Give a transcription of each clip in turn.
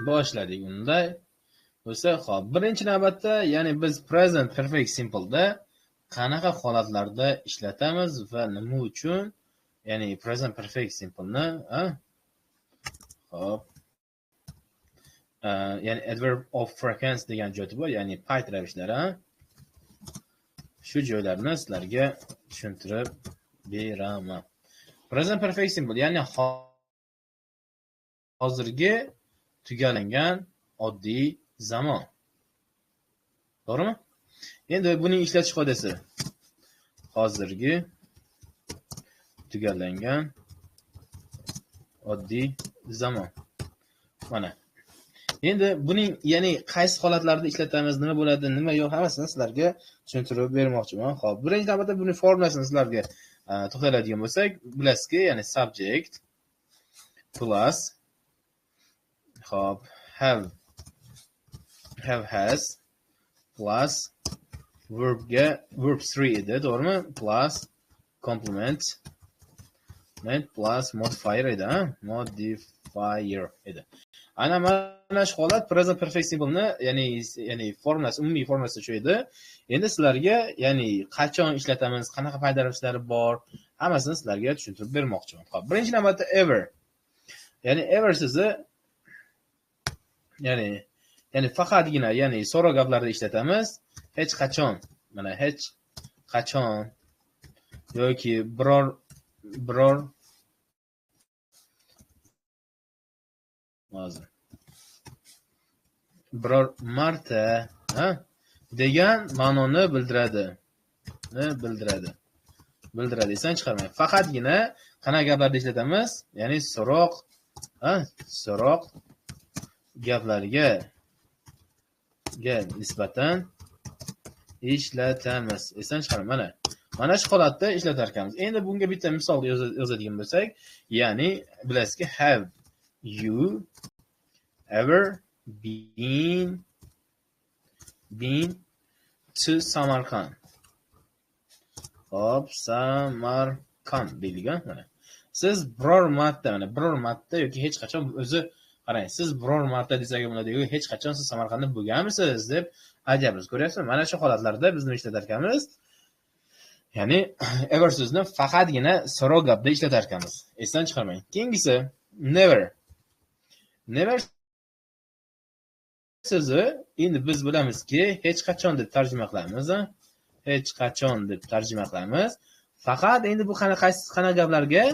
Boshladik unda. Bo'lsa, xo'p, birinchi navbatda, ya'ni biz present perfect simple'da qanaqa holatlarda ishlatamiz va nima uchun, ya'ni present perfect simple'ni, xo'p, ya'ni adverb of frequency degan joyi bor, ya'ni payt ravishlari. Shu joylarni sizlarga tushuntirib beraman. Present perfect simple, ya'ni hozirgi tugallangan oddiy zamon. To'g'rimi? Endi buning ishlatish qoidasi hozirgi tugallangan oddiy zamon. Mana. Endi buning, ya'ni qaysi holatlarda ishlatamiz, nima bo'ladi, nima yo'q, hammasini sizlarga tushuntirib bermoqchiman. Xo'p, birinchi navbatda buning formulasini sizlarga to'xtaladigan bo'lsak, bilasizki, ya'ni subject plus xo'p, have has plus verbga verb 3 edi, to'g'rimi? Plus complement plus modifier edi, ha? Modifier edi. Ana mana shu holat present perfect simple'ni, ya'ni formulasi, umumiy formulasi shu edi. Endi sizlarga, ya'ni qachon ishlatamiz, qanaqa foydalanishlar bor, hammasini sizlarga tushuntirib bermoqchiman. Xo'p, birinchi navbatda ever. Ya'ni ever so'zi, ya'ni faqatgina, ya'ni so'roq gaplarda ishlatamiz. Hech qachon, mana hech qachon yoki biror hozir biror marta, ha, degan ma'noni bildiradi. Bildiradi. Esdan chiqarmang. Faqatgina qanaqa gaplarda ishlatamiz? Ya'ni so'roq, ha, so'roq gaplarga nisbatan ishlatamiz. Esdan chiqarmang. Mana. Mana shu holatda ishlatar ekanmiz. Endi bunga bitta misol yozadigan bo'lsak, ya'ni bilasizki, have you ever been to Samarqand? Xo'p, Samarqand deylik, mana. Siz biror marta, mana biror marta yoki hech qachon, o'zi qarang, siz biror marta desak bo'ladi, yoki hech qachon siz Samarqandda bo'lganmisiz deb aytyapmiz. Ko'ryapsizmi? Mana shu holatlarda biz nima ishlatar ekanmiz? Ya'ni ever so'zini faqatgina so'roq gapda ishlatar ekanmiz. Esdan chiqarmang. Keyingisi never. Never so'zi endi biz bilamizki, hech qachon deb tarjima qilamiz. Hech qachon deb tarjima qilamiz. Faqat endi bu qanaqa gaplarga?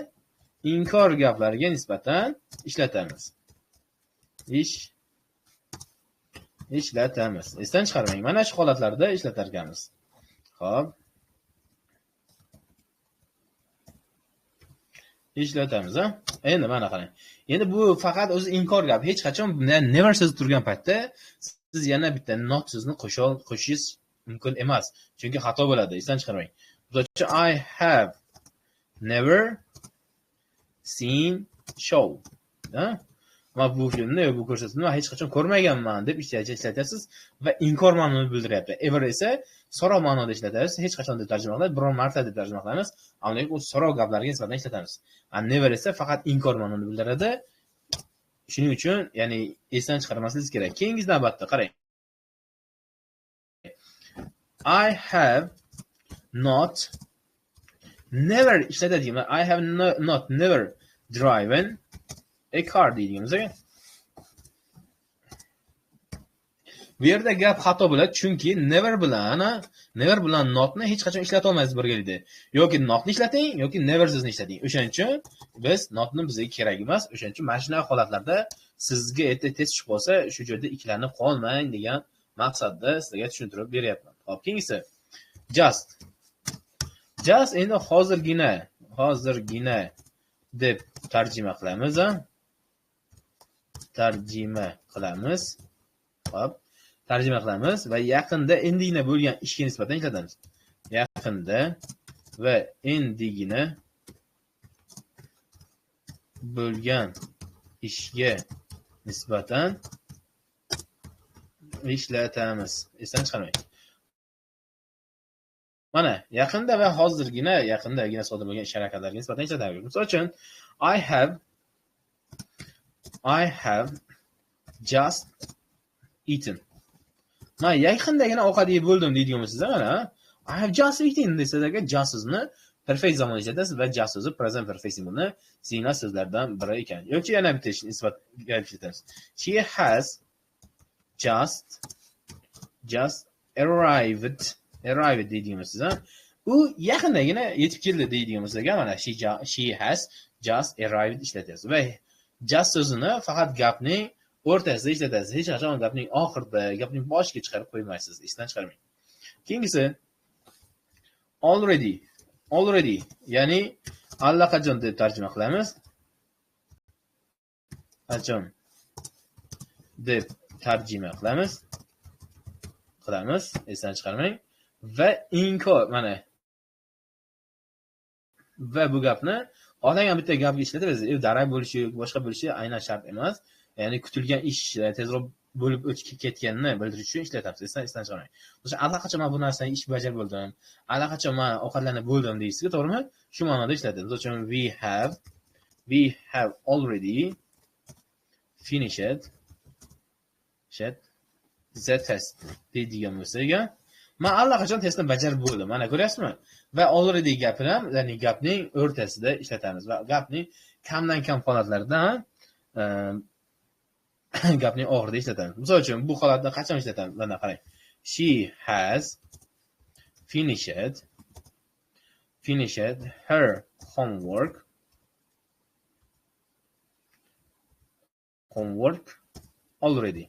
Inkor gaplarga nisbatan ishlatamiz. Ishlatamiz. Esdan chiqarmang. Mana shu holatlarda ishlatar ekanmiz. Xo'p. Ishlatamiz, ha? Endi mana qarang. Endi bu faqat o'zi inkor gap. Hech qachon never so'zi turgan paytda siz yana bitta not so'zini qo'shishingiz mumkin emas. Chunki xato bo'ladi. Esdan chiqarmang. Misol uchun I have never seen show. Ha? Men bu filmni, bu ko'rsatuvni hech qachon ko'rmaganman deb ishlatasiz va inkor ma'noni bildiryapti. Ever esa so'roq ma'noda ishlatasiz. Hech qachon deb tarjima qiladi, biror marta deb tarjima qilamiz. Ammo u so'roq gaplarga nisbatan ishlatamiz. Never esa faqat inkor ma'noni bildiradi. Shuning uchun, ya'ni esdan chiqarmasligingiz kerak. Keyingi navbatda qarang. I have not never ishlatadigan. I have not never driven a car deydigan. Bu yerda gap xato bo'ladi, chunki never bilan notni hech qachon ishlata olmaysiz birgalikda. Yoki notni ishlating, yoki never so'zini ishlating. O'shaning uchun biz notni bizga kerak emas. O'shaning uchun mana shunaqa holatlarda sizga erta test tushib qolsa, shu joyda ikkilanib qolmang degan maqsadda sizlarga tushuntirib beryapman. Xo'p, keyingisi just. Just endi hozirgina deb tarjima qilamiz, ha? Tarjima qilamiz. Xo'p, tarjima qilamiz va yaqinda endigina bo'lgan ishga nisbatan ishlatamiz. Yaqinda va endigina bo'lgan ishga nisbatan ishlatamiz. Esdan chiqarmang. Mana yaqinda va hozirgina, yaqindagina sodir bo'lgan ish harakatlarga nisbatan ishlatamiz. Misol uchun I have just eaten. Man yaqindagina ovqat yeb bo'ldim deydigan bo'lsangiz, mana I have just eaten desangiz agar just so'zini perfect zamonda ishlatasiz va just so'zi present perfect simpleni signal so'zlardan biri ekan. Yoki yana bitta isbot ishlatamiz. She has just arrived deydigan bo'lsangiz, u yaqindagina yetib keldi deydigan bo'lsak, mana she has just arrived ishlatasiz. Va just so'zini faqat gapning o'rtasida ishlatasiz. Hech qachon gapning oxirida, gapning boshiga chiqarib qo'ymaysiz, esdan chiqarmang. Keyingisi already. Already, ya'ni allaqachon deb tarjima qilamiz. Qachon deb tarjima qilamiz. Esdan chiqarmang. Va inkor, mana va bu gapni xohlagan bitta gapga ishlatamiz. Darak bo'lishi yoki boshqa bo'lishi aynan shart emas. Ya'ni kutilgan ish tezroq bo'lib o'tib ketganini bildirish uchun ishlatamiz. Esdan chiqarmang. O'sha allaqachon men bu narsani ish bajarib bo'ldim, allaqachon men ovqatlanib bo'ldim deysizki, to'g'rimi? Shu ma'noda ishlatamiz. Misol uchun we have already finished the test deydigan bo'lsak, men allaqachon testni bajarib bo'ldim. Mana ko'ryapsizmi? Va already gapini ham, ya'ni gapning o'rtasida ishlatamiz va gapning kamdan kam holatlarida gapning oxirida ishlatamiz. Misol uchun bu holatni qachon ishlatamiz? Mana qarang. She has finished her homework already.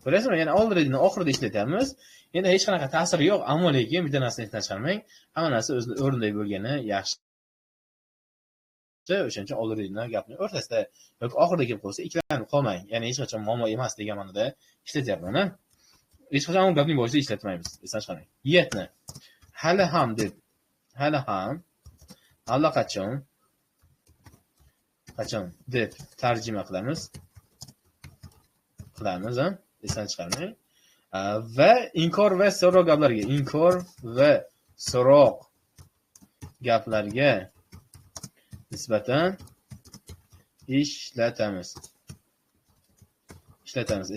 Ko'rasizmi? Ya'ni alreadyni oxirida ishlatamiz. Endi hech qanaqa ta'siri yo'q, ammo lekin bitta narsani esdan chiqarmang. Hamma narsa o'zini o'rnida bo'lgani yaxshi. O'shaning uchun alreadyni gapning o'rtasida yoki oxirida kelib qolsa ikkilanib qolmang. Ya'ni hech qachon muammo emas degan ma'noda ishlatyapman. Hech qachon u gapning boshida ishlatmaymiz. Esdan chiqarmang. Yetni hali ham deb, hali ham, allaqachon, qachon deb tarjima qilamiz. Esdan chiqarmang. Va inkor va so'roq gaplarga, inkor va so'roq gaplarga nisbatan ishlatamiz.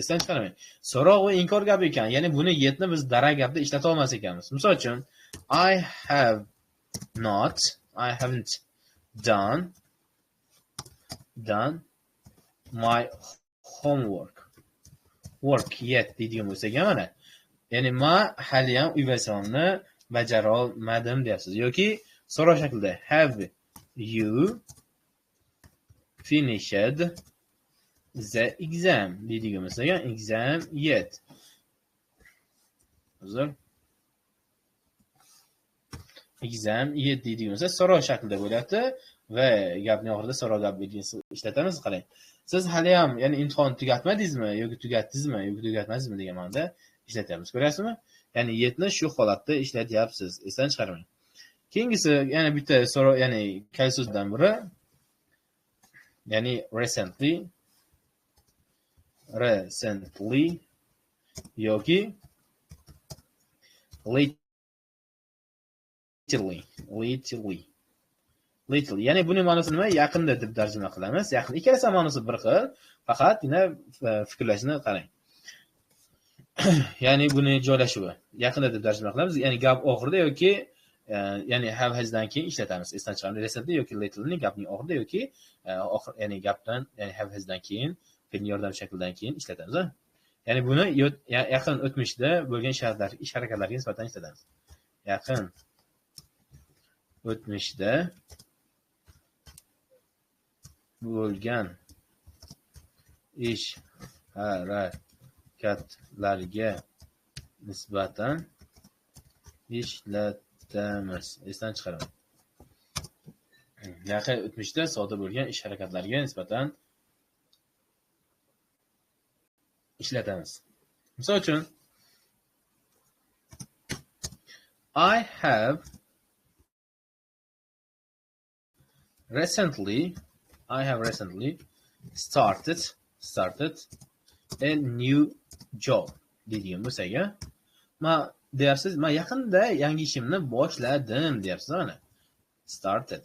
Esdan chiqarmang. So'roq va inkor gap ekan. Ya'ni buni yetni biz darak gapda ishlata olmas ekanmiz. Misol uchun I haven't done my homework yet deydigan bo'lsak, mana. Ya'ni men hali ham uy vazifamni bajara olmadim deyapsiz. Yoki so'roq shaklida have you finished the exam deydigan bo'lsak, exam yet. Uzr. Exam yet deydigan bo'lsa so'roq shaklida bo'lyapti va gapning oxirida so'roq gap belgisini ishlatamiz. Qarang. Siz hali ham, ya'ni imtihonni tugatmadingizmi yoki tugatdingizmi yoki tugatmadingizmi degan ma'noda ishlatyapmiz. Ko'ryapsizmi? Ya'ni yetni shu holatda ishlatyapsiz. Esdan chiqarmang. Keyingisi yana bitta so'roq, ya'ni kalit so'zdan biri, ya'ni recently yoki lately. Ya'ni buning ma'nosi nima? Yaqinda deb tarjima qilamiz. Yaqin ikkalasi ma'nosi bir xil, faqatgina fikrlashni qarang. Ya'ni buni joylashuvi yaqinda deb tarjima qilamiz. Ya'ni gap oxirida yoki ya'ni have hasdan keyin ishlatamiz. Esdan chiqarmang. Recently yoki latelyni gapning oxirida yoki oxir, ya'ni gapdan, ya'ni have hasdan keyin, fe'lning yordam shaklidan keyin ishlatamiz. Ya'ni buni yaqin o'tmishda bo'lgan ish harakatlarga nisbatan ishlatamiz. Yaqin o'tmishda bo'lgan ish harakatlarga nisbatan ishlatamiz. Esdan chiqaraman. Yaqin o'tmishda sodir bo'lgan ish harakatlariga nisbatan ishlatamiz. Misol uchun I have recently started a new job deydigan bo'lsak, men deyapsiz, men yaqinda yangi ishimni boshladim deyapsiz, mana. Started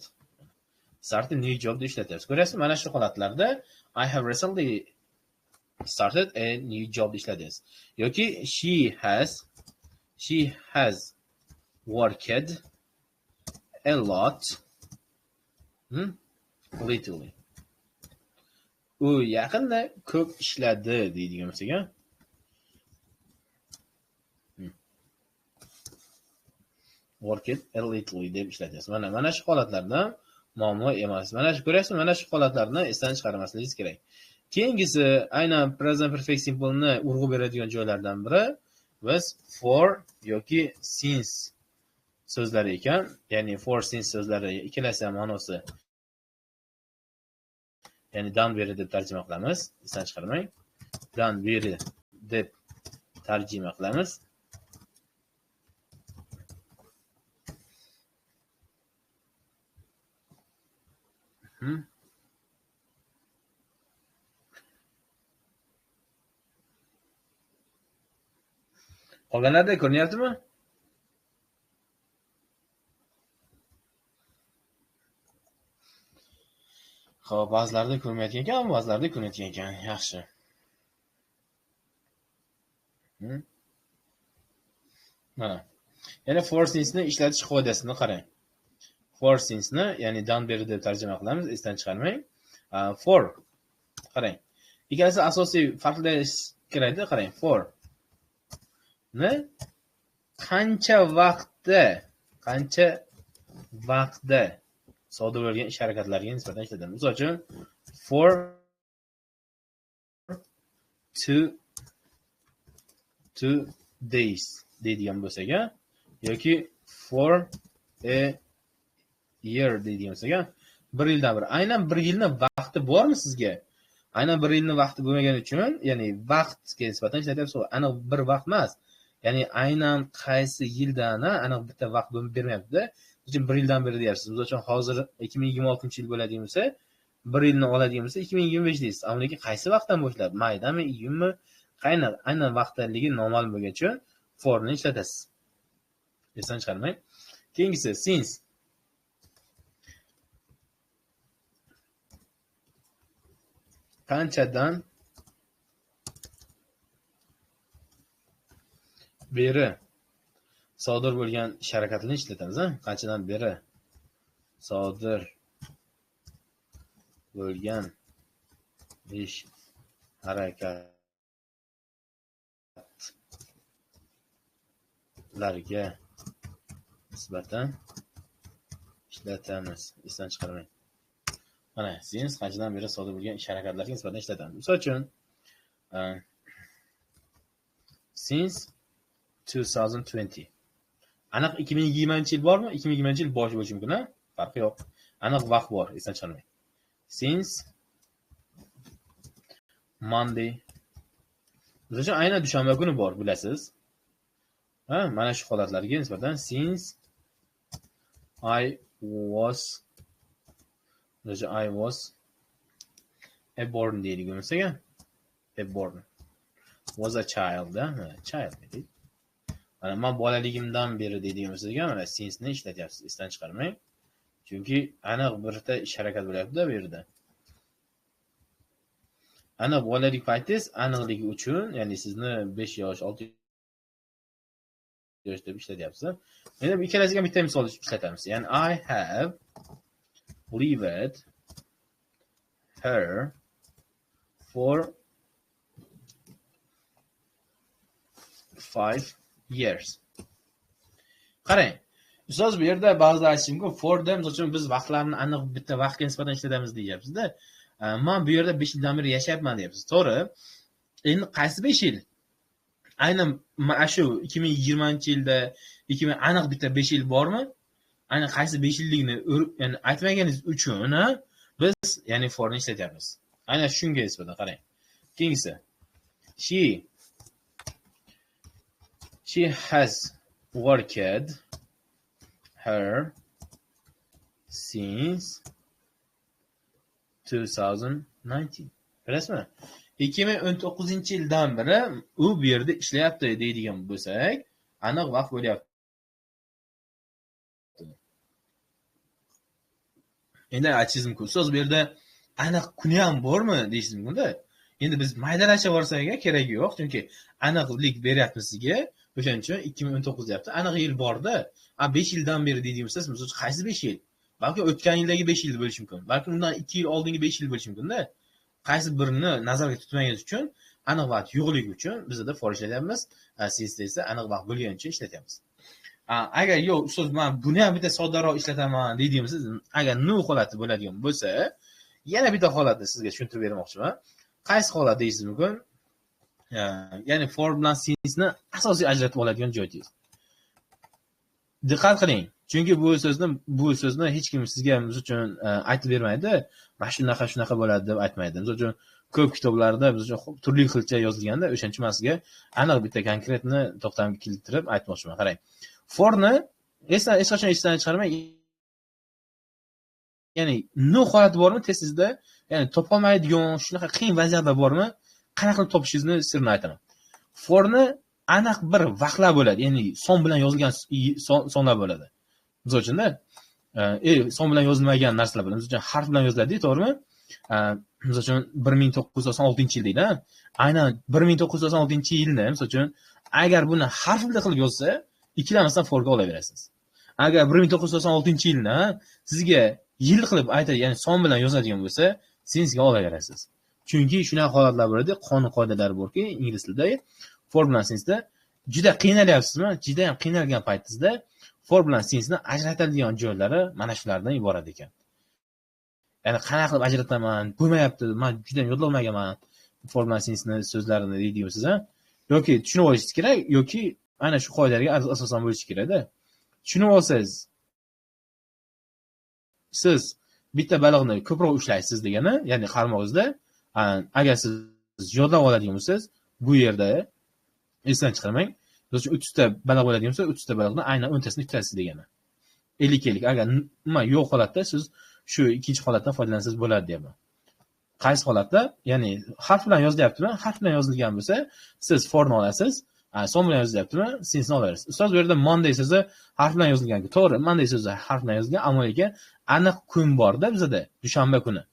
new job deb ishlatyapsiz. Ko'ryapsiz, mana shu holatlarda I have recently Started a new job ishladingiz. Yoki she has worked a lot lately. U yaqinda ko'p ishladi deydigan bo'lsak, worked a little deb ishlatasiz. Mana shu holatlarda muammo emas. Mana shu ko'ryapsiz, mana shu holatlarni esdan chiqarmasligingiz kerak. Keyingisi aynan present perfect simple ni urg'u beradigan joylardan biri biz for yoki since so'zlari ekan. Ya'ni for, since so'zlari ikkalasi ham ma'nosi, ya'ni dan beri deb tarjima qilamiz. Esdan chiqarmang. Dan beri deb tarjima qilamiz. Qolganlarda ko'rinyaptimi? Xo'p, ba'zilarda ko'rinmayotgan ekan, ba'zilarda ko'rinayotgan ekan. Yaxshi. Mana. Yana for since-ni ishlatish qoidasini qarang. For since-ni, ya'ni dan beri deb tarjima qilamiz, esdan chiqarmang. For qarang. Ikkalasi asosiy farqlash kerakda, qarang. For ni qancha vaqtda sodir bo'lgan ish harakatlarga nisbatan ishlatamiz. Misol uchun for two days deydigan bo'lsak, yoki for a year deydigan bo'lsak, bir yildan bir. Aynan bir yilni vaqti bormi sizga? Aynan bir yilni vaqti bo'lmagani uchun, ya'ni vaqtga nisbatan ishlatyapsiz. Aniq bir vaqt emas. Ya'ni aynan qaysi yildan aniq bitta vaqt bermayapti-da. Uchun bir yildan beri deyapsiz. Misol uchun hozir 2026-yil bo'ladigan bo'lsa, bir yilni oladigan bo'lsa 2025 deysiz. Ammo lekin qaysi vaqtdan boshlab? Maydami, iyunmi? Aynan vaqtligi noma'lum bo'lgani uchun forni ishlatasiz. Esdan chiqarmang. Keyingisi since. Qanchadan beri sodir bo'lgan ish harakatini ishlatamiz, ha? Qanchadan beri sodir bo'lgan ish harakatlarga nisbatan ishlatamiz. Esdan chiqarmang. Mana since qanchadan beri sodir bo'lgan ish harakatlarga nisbatan ishlatamiz. Misol uchun since 2020. Aniq 2020-yil bormi? 2020-yil boshi bo'lishi mumkin, ha? Farqi yo'q. Aniq vaqt bor, esdan chiqarmang. Since Monday. Misol uchun aynan dushanba kuni bor, bilasiz. Ha, mana shu holatlarga nisbatan since I was a born deylik bo'lsa, a born was a child, ha? Child deylik. Mana men bolaligimdan beri deydigan bo'lsak, mana since ni ishlatyapsiz, esdan chiqarmang. Chunki aniq birta ish harakat bo'lyapti-da bu yerda. Aniq bolalik paytingiz aniqligi uchun, ya'ni sizni 5 yosh, 6 yosh deb ishlatyapsiz. Endi bu ikkalasiga bitta misol ishlatamiz. Ya'ni I have lived her for 5 years. Qarang, ustoz bu yerda ba'zida aytish mumkin, for da misol uchun biz vaqtlarni aniq bitta vaqtga nisbatan ishlatamiz deyapsiz-da. Men bu yerda 5 yildan beri yashayapman deyapsiz. To'g'ri. Endi qaysi 5 yil? Aynan mana shu 2020-yilda 2000 aniq bitta 5 yil bormi? Aynan qaysi 5 yilligini ya'ni aytmaganingiz uchun biz ya'ni forni ishlatyapmiz. Aynan shunga nisbatan qarang. Keyingisi. She has worked her since 2019. Bilasizmi? 2019-yildan beri u bu yerda ishlayapti deydigan bo'lsak, aniq vaqt bo'lyapti. Endi aytishingiz mumkin, ustoz bu yerda aniq kuni ham bormi deyishingiz mumkin-da. Endi biz maydalashib borsak keragi yo'q, chunki aniqlik beryapmiz sizga. O'shaning uchun 2019 deyapti. Aniq yil borda. A 5 yildan beri deydigan bo'lsangiz, misol uchun qaysi 5 yil? Balki o'tgan yildagi 5 yil bo'lishi mumkin. Balki undan 2 yil oldingi 5 yil bo'lishi mumkin-da. Qaysi birini nazarga tutmaganingiz uchun, aniq vaqt yo'qligi uchun bizda for ishlatyapmiz. Since esa aniq vaqt bo'lgani uchun ishlatyapmiz. Agar yo'q, ustoz, men buni ham bitta soddaroq ishlataman deydigan bo'lsangiz, agar no holati bo'ladigan bo'lsa, yana bitta holatni sizga tushuntirib bermoqchiman. Qaysi holat deysiz mumkin? Ya'ni for bilan since'ni asosiy ajratib oladigan joy deysiz. Diqqat qiling, chunki bu so'zni hech kim sizga misol uchun aytib bermaydi. Mana shunaqa shunaqa bo'ladi deb aytmaydi. Misol uchun ko'p kitoblarda misol uchun turli xilcha yozilganda, o'shaning uchun men sizga aniq bitta konkretni to'xtamga keltirib aytmoqchiman. Qarang. Forni hech qachon esdan chiqarmang. Ya'ni no holati bormi testingizda, ya'ni topolmaydigan shunaqa qiyin vaziyatlar bormi? Qanaqa qilib topishingizni sirini aytaman. Forni aniq bir vaqtlar bo'ladi, ya'ni son bilan yozilgan sonlar bo'ladi. Misol uchun-da, son bilan yozilmagan narsalar bo'ladi. Misol uchun harf bilan yoziladi, to'g'rimi? Misol uchun 1996-yil deydi, aynan 1996-yilni misol uchun agar buni harf bilan qilib yozsa, ikkilanmasdan forga olaverasiz. Agar 1996-yilni sizga yil qilib aytadi, ya'ni son bilan yozadigan bo'lsa, since'ga olaverasiz. Chunki shunaqa holatlar bo'ladi, qonun qoidalar borki, ingliz tilida for bilan since'da juda qiynalyapsizmi? Juda ham qiynalgan paytingizda for bilan since'ni ajratadigan joylari mana shulardan iborat ekan. Ya'ni qanaqa qilib ajrataman, bo'lmayapti, men juda ham yodlolmaganman for bilan since'ni so'zlarini deydigan bo'lsangiz, yoki tushunib olishingiz kerak, yoki ana shu qoidalarga asosan bo'lishi kerakda. Tushunib olsangiz, siz bitta baliqni ko'proq ushlaysiz degani, ya'ni qarmog'ingizda, agar siz yodlab oladigan bo'lsangiz, bu yerda esdan chiqarmang. Misol uchun 30 ta baliq bo'ladigan bo'lsa, 30 ta baliqni aynan 10 tasini tutasiz degani. 50-50. Agar umuman yo'q holatda siz shu ikkinchi holatdan foydalansangiz bo'ladi deyapman. Qaysi holatda? Ya'ni harf bilan yozilyaptimi? Harf bilan yozilgan bo'lsa, siz forni olasiz. Son bilan yozilyaptimi? Since'ni olasiz. Ustoz, bu yerda Monday so'zi harf bilan yozilgan. To'g'ri, Monday so'zi harf bilan yozilgan, ammo lekin aniq kun borda bizada, dushanba kuni.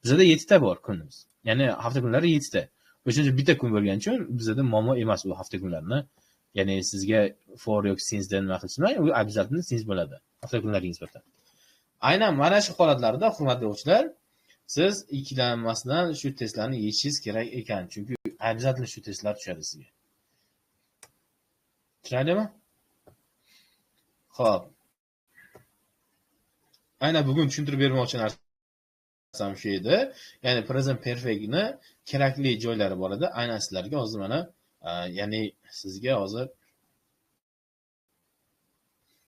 Bizada 7 ta bor kunimiz. Ya'ni hafta kunlari 7 ta. O'shaning uchun bitta kun bo'lgani uchun bizada muammo emas u hafta kunlarini. Ya'ni sizga for yoki since'dan nima qilishmang, u обязательно since bo'ladi hafta kunlariga nisbatan. Aynan mana shu holatlarda, hurmatli o'quvchilar, siz ikkilanmasdan shu testlarni yechishingiz kerak ekan, chunki обязательно shu testlar tushadi sizga. Tushunarlimi? Xo'p. Aynan bugun tushuntirib bermoqchi narsam shu edi. Ya'ni present perfectni kerakli joylari bor edi. Aynan sizlarga hozir mana, ya'ni sizga hozir